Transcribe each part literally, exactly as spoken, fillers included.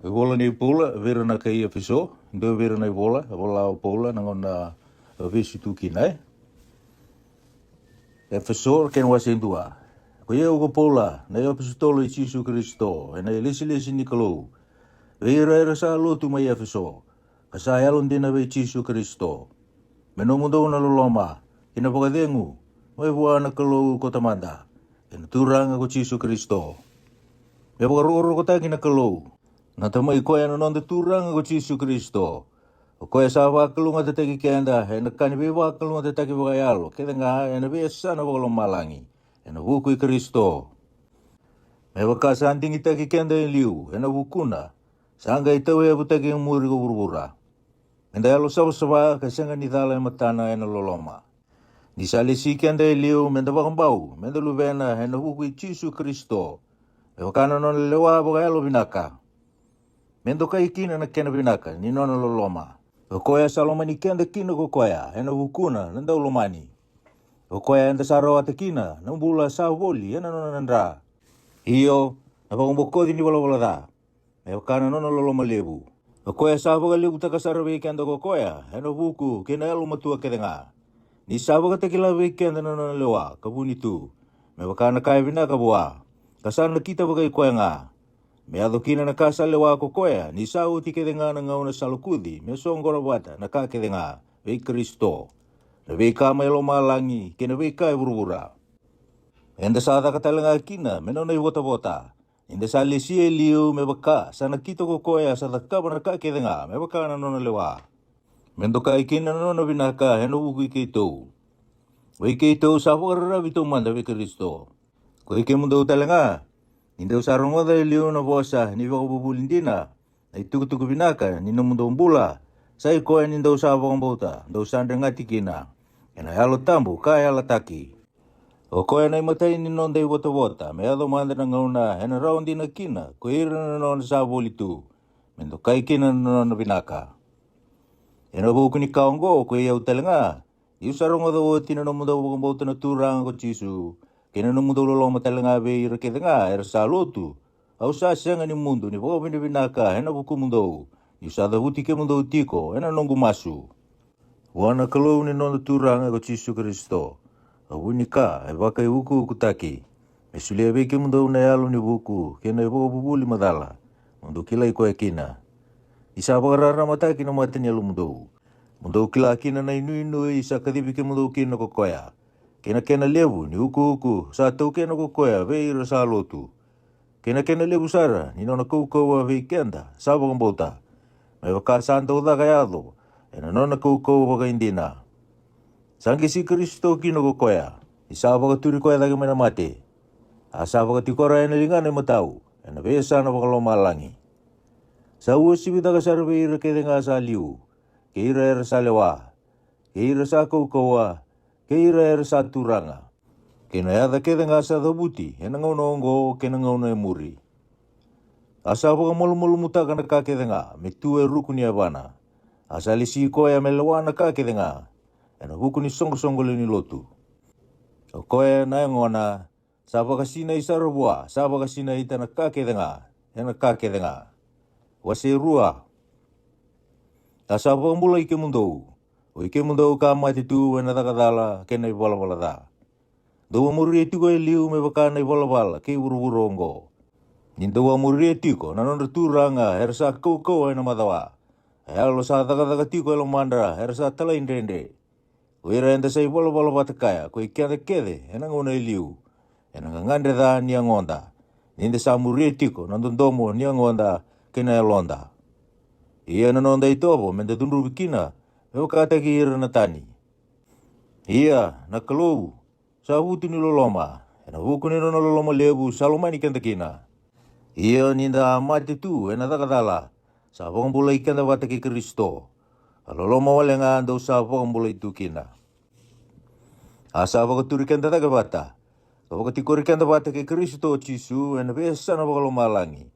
E vola nei Paula vei ira na kai Efeso, dua vei ira na ivola e vola o Paula na gauna a vesu tu kina, e. Efeso, kena wase e dua. Ko i au ko Paula, na iapositolo i Jisu Karisito, ena ilesilesi ni Kalou, vei ira era sa lotu mai Efeso, ka sa yalodina vei Jisu Karisito. Me nomudou na loloma, kei na vakacegu, mai vua na Kalou ko Tamada, kei na Turaga ko Jisu Karisito. Me vakarokorokotaki na Kalou, na Tamai koya na noda Turaga ko Jisu Karisito. O koya sa vakalougatataki keda ena ka ni veivakalougatataki vakayalo kece ga ena veiyasana vakalomalagi, ena vuku i Karisito. Me vaka sa digitaki keda e liu ena vukuna, sa qai tauyavutaki e muri ko vuravura. Meda yalo savasava ka sega ni cala e matana ena loloma. Ni sa lesi keda e liu meda vakabau meda luvena ena vuku i Jisu Karisito, me vaka na nona lewa vakayalo vinaka. Me dokai kina na kena vinaka ni nona loloma. O koya sa lomani keda kina ko koya ena vukuna na daulomani. O koya eda sa rawata kina na bula sa voli ena nona dra. Io, na vakabokoci ni valavala ca, me vaka na nona loloma levu. O koya sa vakalevutaka sara vei keda ko koya ena vuku kei na yalomatua kece ga. Ni sa vakatakila vei keda na nona lewa ka vuni tu, me vaka na ka e vinaka vua, ka sa nakita vakai koya ga. Me yaco kina na ka sa lewa ko koya ni sa oti kece ga na gauna sa lokuci me soqona vata na ka kece ga vei Karisito, na veika mai lomalagi kei na veika e vuravura. Eda sa caka tale ga kina me nona ivotavota, ni da sa lesia e liu me vaka sa nakita ko koya sa cakava na ka kece ga me vaka na nona lewa. Me dokai kina na nona vinaka ena vuku i keitou. O i keitou sa vakararavi taumada vei Karisito. Ko i kemudou tale ga, ni dou sa rogoca e liu na vosa ni vakavuvuli dina, na itukutuku vinaka ni nomudou bula, sa i koya ni dou sa vakabauta dou sa dregati kina ena Yalo Tabu ka yalataki. O koya na imatai ni noda ivotavota me yaco mada na gauna ena rawa dina kina ko ira na nona sa voli tu, me dokai kina na nona vinaka. Ena vuku ni ka oqo ko i au tale ga, niu sa rogoca oti na nomudou vakabauta na Turaga ko Jisu, kei na nomudou loloma tale ga vei ira kece ga era sa lotu, au sa sega ni mudu ni vakavinavinaka ena vukumudou, niu sa cavuti kemudou tiko ena noqu masu. Vua na Kalou ni noda Turaga ko Jisu Karisito, a vu ni ka e vakaiukuukutaki, me solia vei kemudou na yalo ni vuku kei na ivakavuvuli macala, mo dou kilai koya kina. Ni sa vakararamataki na mata ni yalomudou, mo dou kila kina na inuinui sa kacivi kemudou kina ko koya, kei na kena levu ni ukuuku sa taukena ko koya vei ira sa lotu, kei na kena levu sara ni nona kaukauwa vei keda sa vakabauta, me vaka sa dau caka yaco ena nona kaukauwa vakaidina. Sa qisi Karisito kina ko koya, ni sa vakaturi koya cake mai na mate, a sa vakatikora ena ligana imatau ena veiyasana vakalomalagi. Sa uasivi caka sara vei ira kece ga sa liu, kei ira era sa lewa, kei ira sa kaukauwa, kei ira era sa turaga, kei na yaca kece ga sa cavuti ena gauna oqo kei na gauna e muri. A sa vakamalumalumutaka na ka kece ga me tu e ruku ni yavana. A sa lesi koya me lewa na ka kece ga ena vuku ni soqosoqo lewe ni lotu. O koya na yagona sa vakasinai sara vua sa vakasinaita na ka kece ga ena ka kece ga. Wase rua. A sa vakabulai kemudou, o i kemudou ka mate tu ena caka cala kei na ivalavala ca. Dou a muria tiko e liu me vaka na ivalavala kei vuravura oqo. Ni dou a muria tiko na nodra turaga era sa kaukauwa ena macawa, a yalo sa cakacaka tiko e lomadra era sa talaidredre. O ira eda sa ivalavala vata kaya ko i keda kece ena gauna e liu, ena gagadre ca ni yagoda, ni da sa muria tiko na dodomo ni yagoda kei na yaloda. Ia na noda itovo me da cudruvi kina me vakataki ira na tani. Ia na Kalou sa vutu ni loloma, ena vuku ni nona loloma levu sa lomani keda kina. Ia ni da a mate tu ena caka cala, sa vakabulai keda vata kei Karisito. A loloma wale ga dou sa vakabulai tu kina. A sa vakaturi keda cake vata, ka vakatikori keda vata kei Karisito Jisu ena veiyasana vakalomalagi,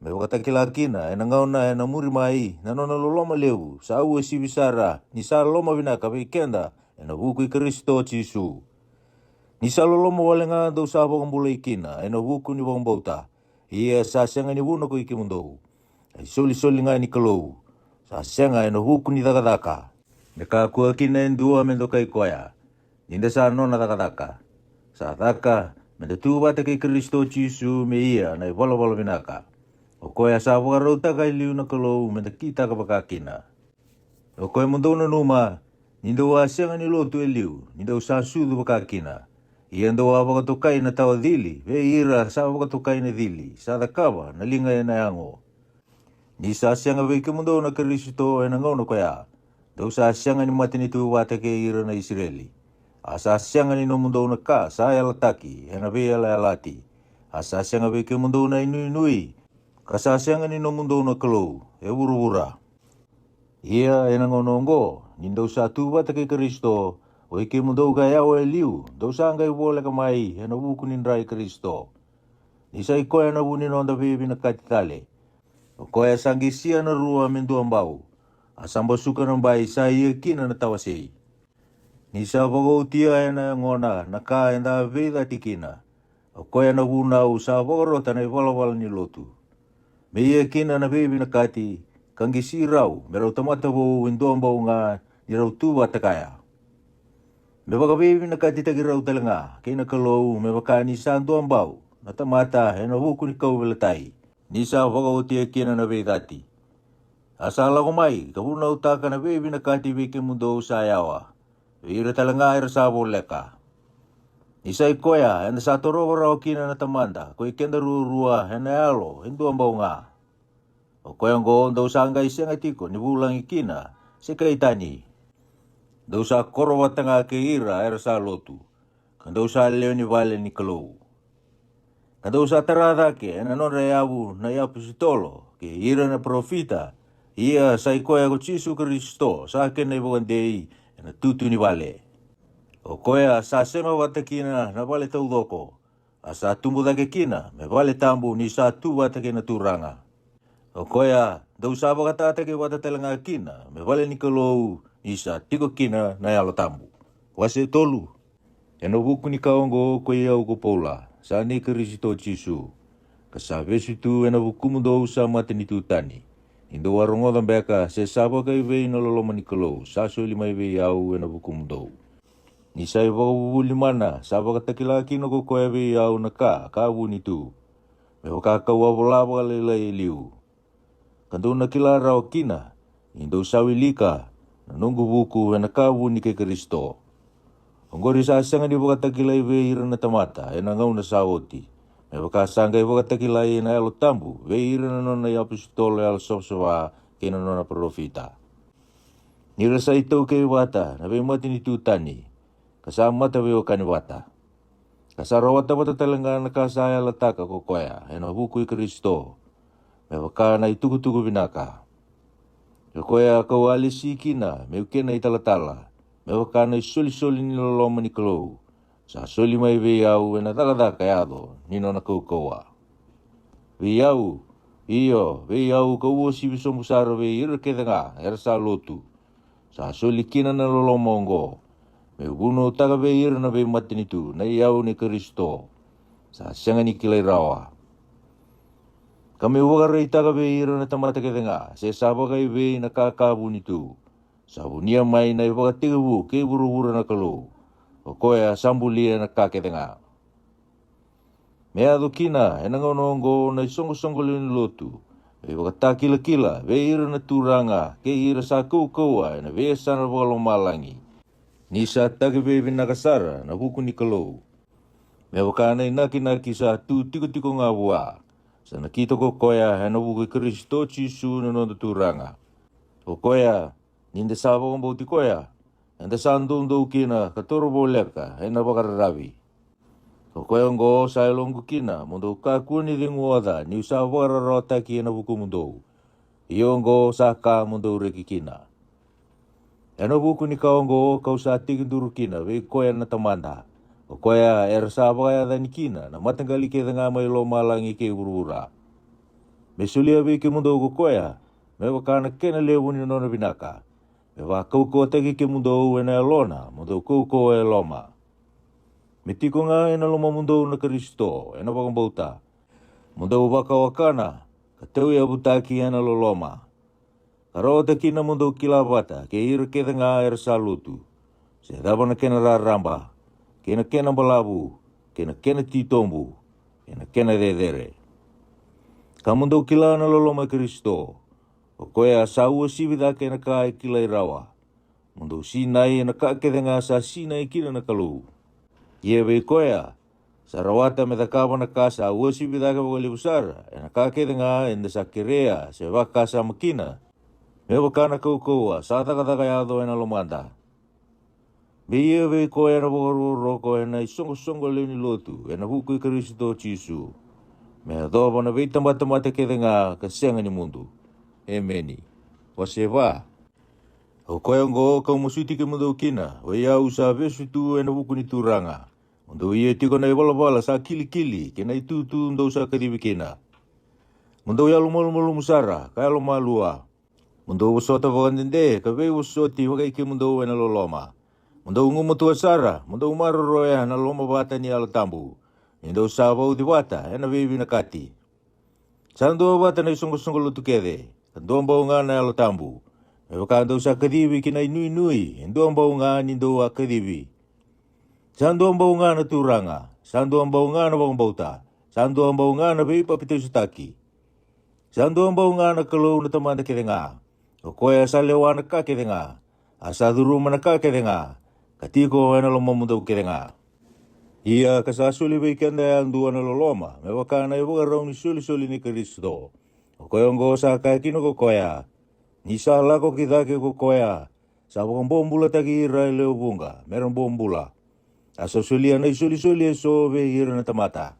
me vakatakila kina ena gauna ena muri mai na nona loloma levu sa uasivi sara ni sa loma vinaka vei keda ena vuku i Karisito Jisu. Ni sa loloma wale ga dou sa vakabulai kina ena vuku ni vakabauta, ia sa sega ni vuna ko i kemudou. na isolisoli ga ni Kalou, sa sega ena vuku ni cakacaka, me kakua kina e dua me dokai koya, ni da sa nona cakacaka. Sa caka me da tu vata kei Karisito Jisu me ia na ivalavala vinaka, o koya sa vakarautaka e liu na Kalou me da kitaka vaka kina. O koya mo dou nanuma, ni dou a sega ni lotu e liu ni dou sa sucu vaka kina. Ia dou a vakatokai na tawa cili vei ira sa vakatokai na cili sa cakava na liga ena yago. Ni sa sega vei kemudou na Karisito ena gauna koya, dou sa sega ni matanitu vata kei ira na Isireli. A sa sega ni nomudou na ka sa yalataki ena veiyalayalati. A sa sega vei kemudou na inuinui, ka sa sega ni nomudou na Kalou e vuravura. Ia ena gauna oqo, ni dou sa tu vata kei Karisito, o i kemudou ka yawa e liu, dou sa qai voleka mai ena vuku ni dra i Karisito. Ni sa i koya na vu ni noda veivinakati tale. O koya sa qisia na rua me dua bau, a sa basuka na bai sa ia kina na tawasei. Ni sa vakaotia ena yagona na ka eda a veicati kina, o koya na vunau sa vakarota na ivalavala ni lotu, me ia kina na veivinakati, ka qisi rau me rau tamata vou e dua bau ga ni rau tu vata kaya. Me vakaveivinakatitaki rau tale ga kei na Kalou me vaka ni sa dua bau na tamata ena vuku ni kauveilatai, ni sa vakaotia kina na veicati. A sa lako mai ka vunautaka na veivinakati vei kemudou sa yawa, vei ira tale ga era sa voleka. Ni sa i koya eda sa torova rawa kina na Tamada ko i keda ruarua ena yalo e dua bau ga. O koya oqo dou sa qai sega tiko ni vulagi kina se kai tani. Dou sa koro vata ga kei ira era sa lotu, ka dou sa lewe ni vale ni Kalou. Ka dou sa tara cake ena nodra yavu na iapositolo kei ira na parofita, ia sa i koya ko Jisu Karisito sa kena ivakadei ena tutu ni vale. O koya sa sema vata kina na vale taucoko, a sa tubu cake kina me vale tabu ni sa tu vata kei na Turaga. O koya dou sa vakatataki vata tale ga kina me vale ni Kalou ni sa tiko kina na Yalo Tabu. Wase tolu. Ena vuku ni ka oqo ko i au ko Paula, sa nei Karisito Jisu, ka sa vesu tu ena vukumudou sa matanitu tani, ni dou a rogoca beka se sa vakaivei na loloma ni Kalou sa soli mai vei au ena vukumudou. Ni sa ivakavuvuli mana sa vakatakila kina ko koya vei au na ka ka vuni tu, me vaka kau a vola vakalailai e liu. Ka dou na kila rawa kina ni dou sa wilika na noqu vuku ena ka vuni kei Karisito. Oqori sa sega ni vakatakilai vei ira na tamata ena gauna sa oti, me vaka sa qai vakatakilai ena Yalo Tabu vei ira na nona iapositolo yalosavasava kei na nona parofita. Ni ra sa itaukei vata na veimatanitu tani, ka sa mata veiwekani vata, ka sa rawata vata tale ga na ka sa yalataka ko koya ena vuku i Karisito, me vaka na itukutuku vinaka. O koya kau a lesi kina meu kena italatala, me vaka na isolisoli ni loloma ni Kalou sa soli mai vei au ena cakacaka yaco ni nona kaukauwa. Vei au, io, vei au kau uasivi sobu sara vei ira kece ga era sa lotu, sa soli kina na loloma oqo, meu vunautaka vei ira na veimatanitu na iyau ni Karisito sa sega ni kilai rawa. Ka meu vakaraitaka vei ira na tamata kece ga se sa vakaivei na ka ka vuni tu, sa vunia mai na ivakatekivu kei vuravura na Kalou, o koya sa bulia na ka kece ga. Me yaco kina ena gauna oqo na isoqosoqo lewe ni lotu, me ivakatakilakila vei ira na turaga kei ira sa kaukauwa ena veiyasana vakalomalagi, ni sa takiveivinaka sara na vuku ni Kalou, me vaka na inakinaki sa tu tikotiko ga vua, sa nakita ko koya ena vuku i Karisito Jisu na noda Turaga. O koya, ni da sa vakabauti koya, eda sa doudou kina ka toro voleka ena vakararavi. O koya oqo sa yaloqu kina mo dou kakua ni cegu oca niu sa vakararawataki ena vukumudou. Ia oqo sa ka mo dou reki kina. Ena vuku ni ka oqo kau sa tekiduru kina vei koya na Tamada, o koya era sa vakayacani kina na mataqali kece ga mai lomalagi kei vuravura, me solia vei kemudou ko koya, me vaka na kena levu ni nona vinaka, me vakaukauwataki kemudou ena yalona mo dou kaukauwa e loma. Me tiko ga ena lomamudou na Karisito ena vakabauta, mo dou vakawakana, ka tauyavutaki ena loloma. Ka rawata kina mo dou kila vata kei ira kece ga era sa lotu, se cava na kena raraba, kei na kena balavu, kei na kena titobu, kei na kena cecere. Ka mo dou kila na loloma i Karisito, o koya sa uasivi cake ena ka e kilai rawa, mo dou sinai ena ka kece ga sa sinai kina na Kalou. Ia vei koya sa rawata me cakava na ka sa uasivi cake vakalevu sara ena ka kece ga eda sa kerea se vakasama kina, me vaka na kaukauwa sa cakacaka yaco ena lomada. Me ia vei koya na vakarokoroko ena isoqosoqo lewe ni lotu ena vuku i Karisito Jisu, me yacova na veitabatamata kece ga ka sega ni mudu. Emeni. Wase va. O koya oqo kau masuti kemudou kina, o i au sa vesu tu ena vuku ni Turaga, mo dou ia tiko na ivalavala sa kilikili kei na itutu dou sa kacivi kina. Mo dou yalomalumalumu sara ka yalomalua. Mo dou vosota vakadede ka veivosoti vakai kemudou ena loloma. Mo dou gumatua sara, mo dou maroroya na lomavata ni Yalo Tabu, ni dou sa vauci vata ena veivinakati. Sa dua vata na isoqosoqo lotu kece, ka dua bau ga na Yalo Tabu, me vaka dou sa kacivi ki na inuinui e dua bau ga ni dou a kacivi. Sa dua bau ga na Turaga, sa dua bau ga na vakabauta, sa dua bau ga na veipapitaisotaki, sa dua bau ga na Kalou na Tamada kece ga, o koya sa lewa na ka kece ga, a sa curuma na ka kece ga, ka tiko ena lomamudou kece ga. Ia ka sa soli vei keda yadua na loloma me vaka na ivakarau ni solisoli ni Karisito. O koya oqo sa kaya kina ko koya, ni sa lako ki cake ko koya sa vakabobulataki ira e lewe vuqa me ra bobula, a sa solia na isolisoli eso vei ira na tamata.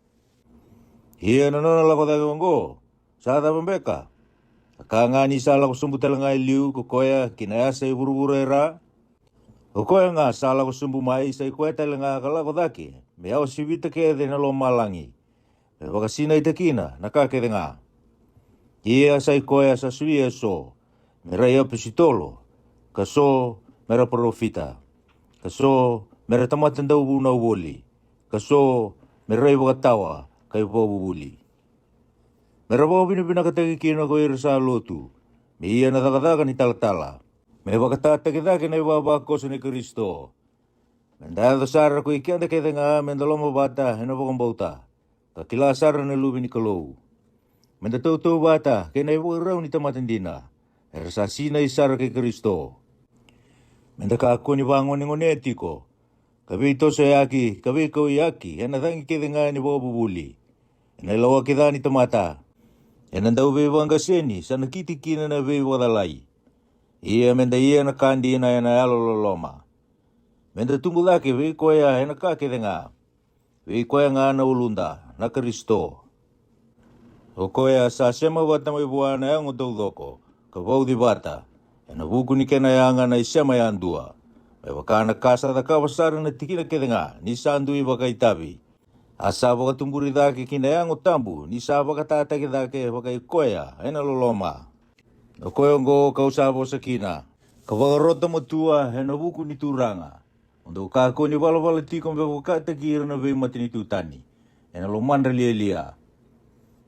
Ia na nona lako cake oqo sa cava beka? A ka ga ni sa lako sobu tale ga e liu ko koya ki na yasa i vuravura e ra. O koya ga sa lako sobu mai sa i koya tale ga ka lako cake me yawasivita kece na lomalagi, me vakasinaita kina na ka kece ga. Ia sa i koya sa solia eso me ra i apositolo, ka so me ra parofita, ka so me ra tamata dauvunau voli, ka so me ra i vakatawa ka i vakavuvuli, me ra vakavinavinakataki kina ko ira sa lotu, me ia na cakacaka ni talatala, me vakatataki cake na ivavakoso ni Karisito. Me da yaco sara ko i keda kece ga me da lomavata ena vakabauta, ka kila sara na Luve ni Kalou. Me da tautauvata kei na ivakarau ni tamata dina era sa sinai sara kei Karisito. Me da kakua ni vagonegonea tiko, ka veitosoyaki ka veikauyaki ena cagi kece ga ni vakavuvuli, ena ilawaki ca ni tamata, ena dauveivaqaseni sa nakiti kina na veivakacalai. Ia me da ia na ka dina ena yalololoma. Me da tubu cake vei koya ena ka kece ga, vei koya ga na uluda, na Karisito. O koya sa sema vata mai vua na yago taucoko, ka vauci vata ena vuku ni kena yaga na isema yadua, me vaka na ka sa cakava sara na tikina kece ga ni sa dui vakaitavi, a sa vakatuburi cake ki na yago tabu ni sa vakatataki cake vakai koya ena loloma. O koya oqo kau sa vosa kina, ka vakarota matua ena vuku ni Turaga, mo dou kakua ni valavala tiko me vakataki ira na veimatanitu tani ena lomadra lialia.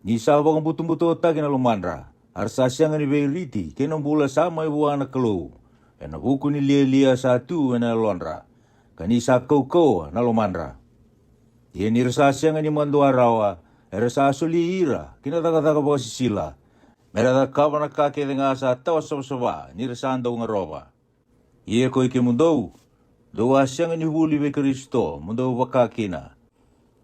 Ni sa vakabutobutotaki na lomadra, a ra sa sega ni veiriti kei na bula sa mai vua na Kalou, ena vuku ni lialia sa tu ena yalodra, ka ni sa kaukauwa na lomadra. Ia ni ra sa sega ni madua rawa, era sa soli ira ki na cakacaka vakasisila, me ra cakava na ka kece ga sa tawa savasava ni ra sa dau garova. Ia ko i kemudou, dou a sega ni vuli vei Karisito mo dou vaka kina.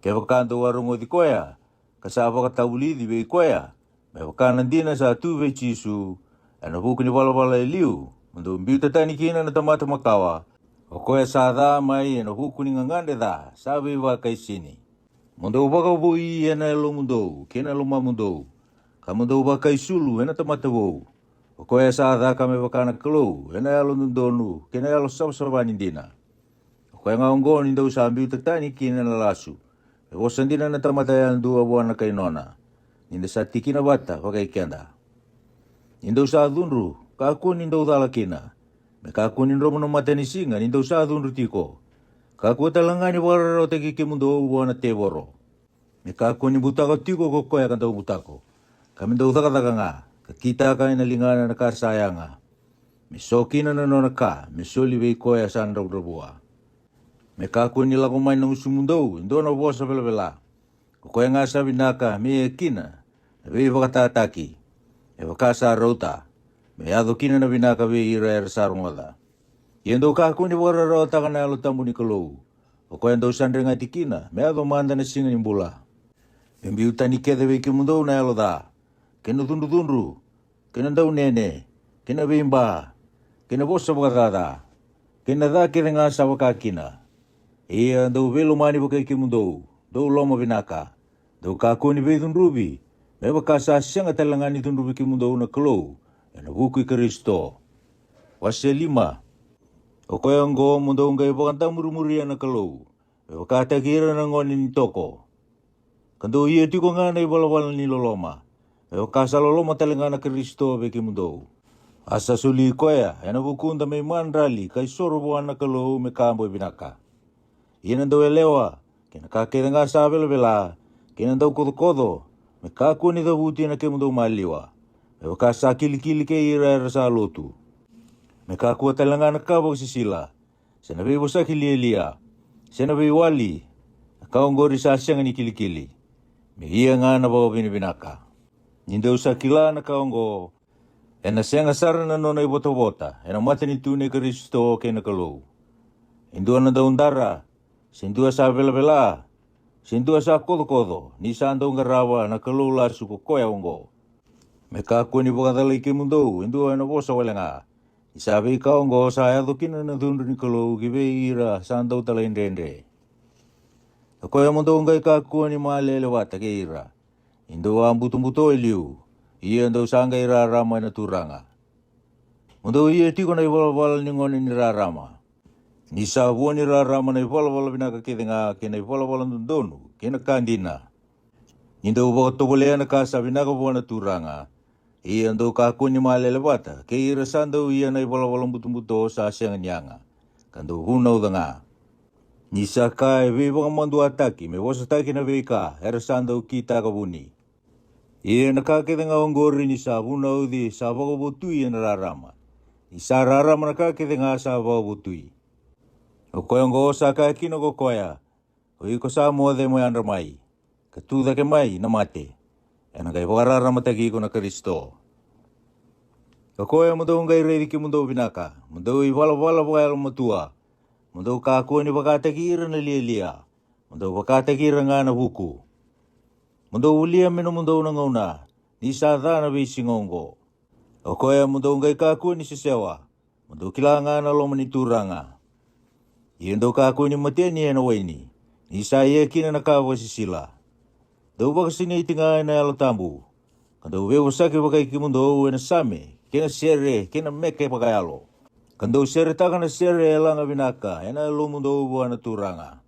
Kevaka dou a rogoci koya, ka sa vakatavulici vei koya, me vaka na dina sa tu vei Jisu, ena vuku ni valavala e liu mo dou biuta tani kina na tamata makawa, o koya sa ca mai ena vuku ni gagadre ca sa veivakaisini. Mo dou vakavoui ena yalomudou kei na lomamudou, ka mo dou vakaisulu ena tamata vou, o koya sa caka me vaka na Kalou ena yalododonu kei na yalo savasava ni dina. O koya ga oqo ni dou sa biuta tani kina na lasu, me vosa dina na tamata yadua vua na kai nona, ni da sa tikina vata vakai keda. Ni dou sa cudru, kakua ni dou cala kina, me kakua ni dromu na matanisiga ni dou sa cudru tiko. Kakua tale ga ni vakararawataki kemudou vua na tevoro, me kakua ni butako tiko ko koya ka dau butako, Ka me dau cakacaka ga, ka kitaka ena ligana na ka sa yaga, me so kina na nona ka me soli vei koya sa dravudravua. Me kakua ni lako mai na gusumudou e dua na vosa velavela. Ko koya ga sa vinaka me ia kina na veivakatataki, me vaka sa rauta, me yaco kina na vinaka vei ira era sa rogoca. Ia dou kakua ni vakararawataka na Yalo Tabu ni Kalou, o koya dou sa dregati kina me yaco mada na siga ni bula. Me biu tani kece vei kemudou na yalo ca, kei na cudrucudru, kei na daunene, kei na veiba, kei na vosa vakacaca, kei na ca kece ga sa vaka kina. Ia dou veilomani vakai kemudou, dou loma vinaka, dou kakua ni veicudruvi, me vaka sa sega tale ga ni cudruvi kemudou na Kalou ena vuku i Karisito. Wase lima. O koya oqo mo dou qai vakadamurimuria na Kalou, me vakataki ira na gone ni toko. Ka dou ia tiko ga na ivalavala ni loloma, me vaka sa loloma tale ga na Karisito vei kemudou. A sa soli koya ena vukuda me imadrali ka isoro vua na Kalou me ka boi vinaka. Ia na dauyalewa, kei na ka kece ga sa velavela, kei na daukocokoco, me kakua ni cavuti ena kemudou maliwa, me vaka sa kilikili kei ira era sa lotu. Me kakua tale ga na ka vakasisila, se na veivosaki lialia, se na veiwali, na ka oqori sa sega ni kilikili. Me ia ga na vakavinavinaka. Ni dou sa kila na ka oqo, ena sega sara na nona ivotavota ena matanitu nei Karisito kei na Kalou. E dua na daudara, se dua sa velavela, se dua sa kocokoco, ni sa dau qarava na kalou lasu ko koya oqo. Me kakua ni vakacalai kemudou e dua ena vosa wale ga, ni sa veika oqo sa yaco kina na cudru ni Kalou ki vei ira sa dau talaidredre. O koya mo dou qai kakua ni malele vata kei ira, ni dou a butobuto e liu, ia dou sa qai rarama ena Turaga. Mo dou ia tiko na ivalavala ni gone ni rarama, ni sa vua ni rarama na ivalavala vinaka kece ga kei na ivalavala dodonu kei na ka dina. Ni dou vakatovolea na ka sa vinaka vua na Turaga, ia dou kakua ni malele vata kei ira sa dau ia na ivalavala butobuto sa sega ni yaga, ka dou vunauca ga. Ni sa ka e veivakamaduataki me vosataki na veika era sa dau kitaka vuni. Ia na ka kece ga oqori ni sa vunauci sa vakavotui ena rarama, ni sa rarama na ka kece ga sa vakavotui. O koya oqo sa kaya kina ko koya, o iko sa moce mo yadra mai, ka tu cake mai na mate, ena qai vakararamataki iko na Karisito. O koya mo dou qai raici kemudou vinaka, mo dou ivalavala vakayalomatua, mo dou kakua ni vakataki ira na lialia, mo dou vakataki ira ga na vuku. Mo dou volia me nomudou na gauna, ni sa ca na veisiga oqo. O koya mo dou qai kakua ni sesewa, mo dou kila ga na loma ni Turaga. Ia dou kakua ni mateni ena waini, ni sa ia kina na ka vakasisila. Dou vakasinaiti ga ena Yalo Tabu, ka dou veivosaki vakai kemudou ena same kei na sere kei na meke vakayalo, ka dou seretaka na sere e laga vinaka ena yalomudou vua na Turaga.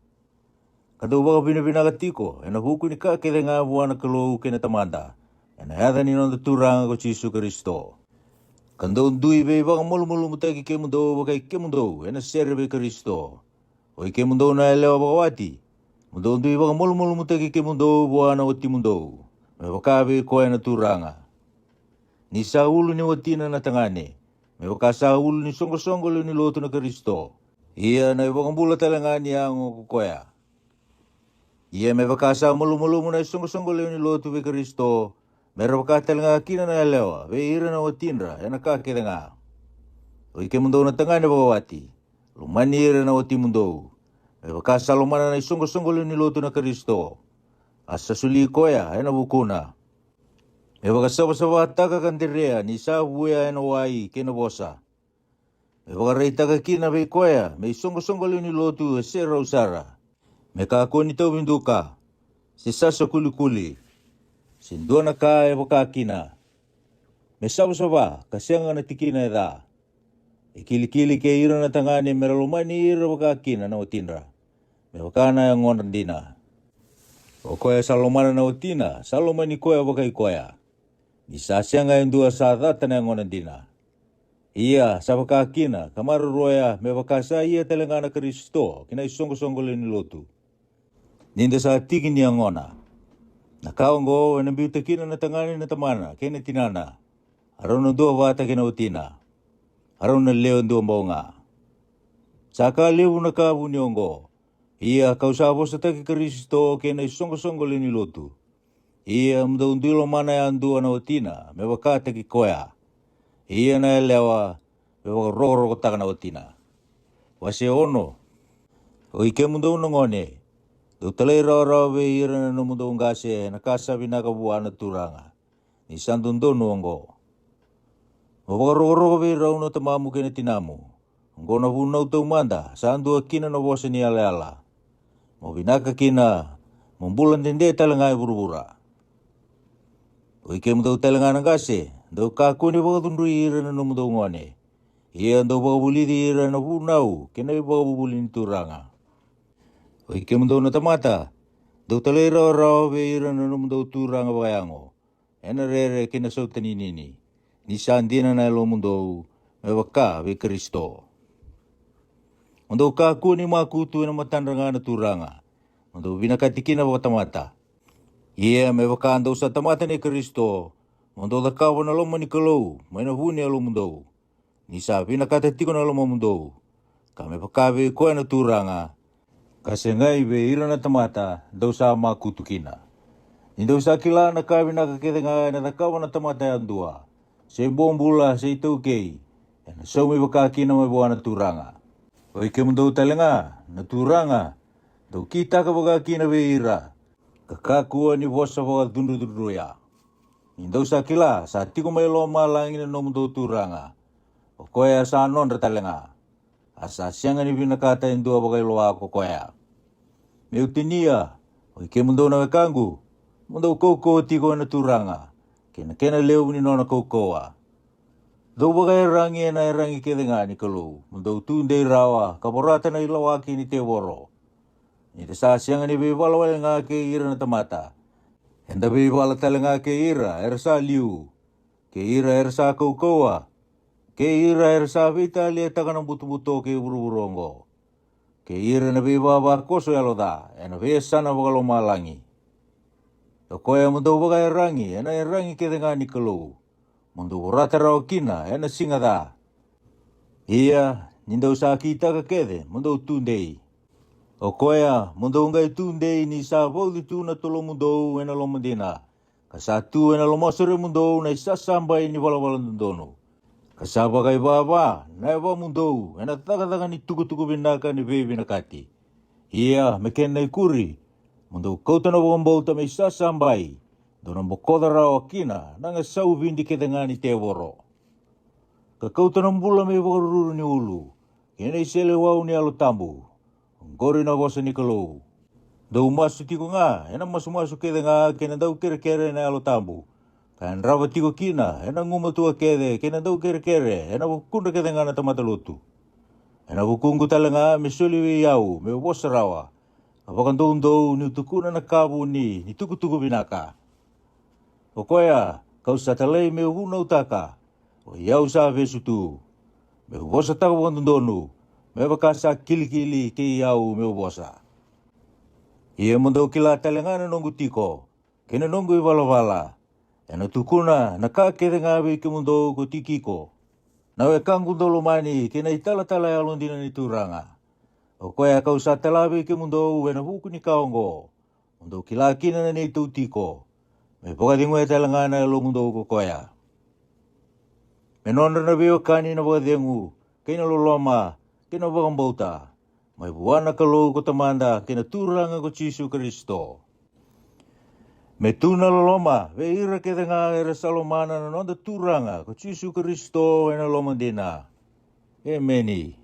Ka dou vakavinavinaka tiko ena vuku ni ka kece ga vua na Kalou kei na Tamada, ena yaca ni noda Turaga ko Jisu Karisito. Ka dou dui veivakamalumalumutaki kemudou vakai kemudou ena sere vei Karisito. Oi kemudou na yalewa vakawati, mo dou dui vakamalumalumutaki kemudou vua na watimudou, me vaka vei koya na Turaga. Ni sa ulu ni watina na tagane, me vaka sa ulu ni soqosoqo lewe ni lotu na Karisito. Ia na iVakabula tale ga ni yago ko koya. Ia me vaka sa malumalumu na isoqosoqo lewe ni lotu vei Karisito, me ra vaka tale ga kina na yalewa vei ira na watidra ena ka kece ga. Oi kemudou na tagane vakawati, lomani ira na watimudou, me vaka sa lomana na isoqosoqo lewe ni lotu na Karisito. A sa soli koya ena vukuna, me vakasavasavataka ka derea ni sa vuya ena wai kei na vosa. Me vakaraitaka kina vei koya me isoqosoqo lewe ni lotu e serau sara, me kakua ni tauvi duka, se sasa kulikuli, se dua na ka e vaka kina. Me savasava ka sega na tikina e ca. E kilikili kei ira na tagane me ra lomani ira vaka kina na watidra, me vaka na yagodra dina. O koya sa lomana na watina sa lomani koya vakai koya. Ni sa sega e dua sa cata na yagodra dina. Ia sa vaka kina ka maroroya me vaka sa ia tale ga na Karisito ki na isoqosoqo lewe ni lotu. Ni da sa tiki ni yagona, Na ka oqo ena biuta kina na tagane na tamana kei na tinana, a rau na duavata kei na watina, a rau na lewe dua bau ga. Sa ka levu na ka vuni oqo, ia ka'u sa vosataki Karisito kei na isoqosoqo lewe ni lotu. Ia mo dou dui lomana yadua na watina me vakataki koya. Ia na yalewa me vakarokorokotaka na watina. Wase ono. Oi kemudou na gone, dou talairawarawa vei ira na nomudou qase ena ka sa vinaka vua na Turaga, ni sa dodonu oqo. Mo vakarokoroko vei rau na tamamu kei na tinamu. Oqo na vunau taumada sa dua kina na vosa ni yalayala. Mo vinaka kina, mo bula dede tale ga e vuravura. Oi kemudou tale ga na qase, dou kakua ni vakacudrui ira na nomudou gone. Ia dou vakavulici ira na vunau kei na ivakavuvuli ni Turaga. Oi kemudou na tamata, dou talairawarawa vei ira na nomudou turaga vakayago, ena rere kei na sautaninini, ni sa dina na yalomudou me vaka vei Karisito. Mo dou kakua ni makutu ena matadra ga na Turaga, mo dou vinakati kina vakatamata. Ia me vaka dou sa tamata nei Karisito, mo dou cakava na loma ni Kalou mai na vu ni yalomudou, ni sa vinakata tiko na lomamudou, ka me vaka vei koya na Turaga, ka segai vei ira na tamata dou sa makutu kina. Ni dou sa kila na ka vinaka kece ga ena cakava na tamata yadua, se bobula se iTaukei, ena saumi vaka kina mai vua na Turaga. Oi kemudou tale ga na turaga, dou kitaka vaka kina vei ira, ka kakua ni vosa vakacudrucudruya. Ni dou sa kila sa tiko mai lomalagi na nomudou Turaga, o koya sa nodra tale ga, a sa sega ni vinakata e dua vakailoa ko koya. Meu tinia, oi kemudou na wekaqu, mo dou kaukauwa tiko ena Turaga, kei na kena levu ni nona kaukauwa. Dou vakaiyaragi ena iyaragi kece ga ni Kalou, mo dou tudei rawa ka vorata na ilawaki ni tevoro. Ni da sa sega ni veivala wale ga kei ira na tamata, eda veivala tale ga kei ira era sa liu, kei ira era sa kaukauwa, kei ira era sa veitaliataka na butobuto kei vuravura oqo, kei ira na veivavakoso yalo ca ena veiyasana vakalomalagi. O koya mo dou vakaiyaragi ena iyaragi kece ga ni Kalou, mo dou vorata rawa kina ena siga ca. Ia ni dou sa kitaka kece mo dou tudei. O koya mo dou qai tudei ni sa vauci tu na tolomudou ena lomadina, ka sa tu ena lomaseremudou na isasabai ni valavala dodonu, ka sa vakaivava na yavamudou ena cakacaka ni tukutuku vinaka ni veivinakati. Ia me kena ikuri, mo dou kauta na vakabauta me isasabai, dou na bokoca rawa kina na gasau vidi kece ga ni tevoro. Ka kauta na bula me ivakaruru ni ulu, kei na iseleiwau ni Yalo Tabu. Oqori na vosa ni Kalou. Dou masu tiko ga ena masumasu kece ga kei na daukerekere na Yalo Tabu, ka yadrava tiko kina ena gumatua kece kei na daukerekere ena vukudra kece ga na tamata lotu. Ena vukuqu tale ga me soli vei au meu vosa rawa, ka vakadoudou niu tukuna na ka vuni ni tukutuku vinaka. O koya ka'u sa talai meu vunautaka, o i au sa vesu tu, meu vosataka vakadodonu, me vaka sa kilikili kei au meu vosa. Ia mo dou kila tale ga na noqu tiko, kei na noqu ivalavala, ena tukuna na ka kece ga vei kemudou ko Tikiko, na wekaqu dau lomani kei na italatala yalodina ni Turaga. O koya ka'u sa tala vei kemudou ena vuku ni ka oqo, mo dou kila kina na neitou tiko, me vakaceguya tale ga na yalomudou ko koya. Me nodra na veiwekani na vakacegu, kei na loloma, kei na vakabauta, mai vua na Kalou ko Tamada kei na Turaga ko Jisu Karisito. Me tu na loloma vei ira kece ga era sa lomana na noda Turaga ko Jisu Karisito ena loma dina. Emeni.